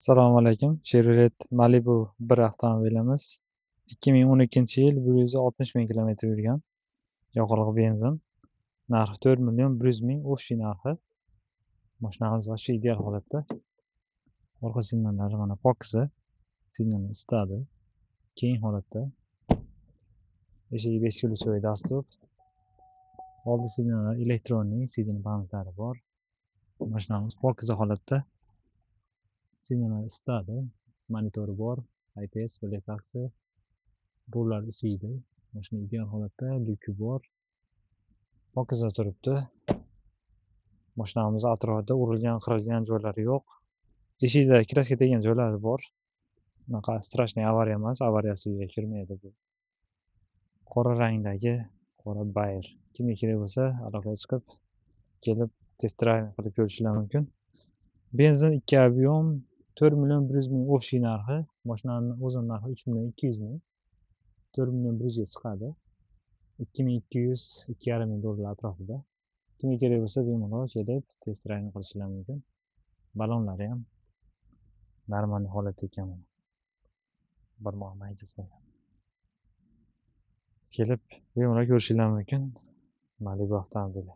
Assalomu alaykum. Chevrolet Malibu 1 avtomobilimiz. 2012-yil, 160 ming kilometr yurgan. Yoqilg'i benzin. Narxi 4 million 100 ming, общий narxi. Mashinamiz вообще ideal holatda. Orqa signallari mana pokiza. Signalni isitadi. Keng holatda. Eshigi 5 ключевой доступ. Oldi signallar электронный, сиденье память lari bor. Mashinamiz pokiza holatda. Signallar isitadi. Monitori bor, IPS, Black. Rullar isiydi. Mashina ideal holatda, lyuki bor. Pokiza turibdi. Mashinamiz atrofida urilgan, qirilgan joylari yo'q. Eshikda краска tegan joylari bor. Unaqa страшный avariya emas, avariyasiga kirmaydi bu. Qora rangdagi qora bayir. Kimga kerak bo'lsa, aloqaga chiqib, kelib test drive qilib ko'rishlari mumkin. Benzin 2 объем, 4 million 100 ming общий narxi. Mashinani o'zini narxi 3 million 200 ming. 4 million 100 ga chiqadi. 2200, 2,5 ming dollar atrofida. Kimga kerak bo'lsa, bemalol kelib test drive qilishlari mumkin. Balonlari ham нормальный holatda ekan mana. Barmoq maychasi. Kelib bemalol ko'rishingiz mumkin. Malibu avtomobili.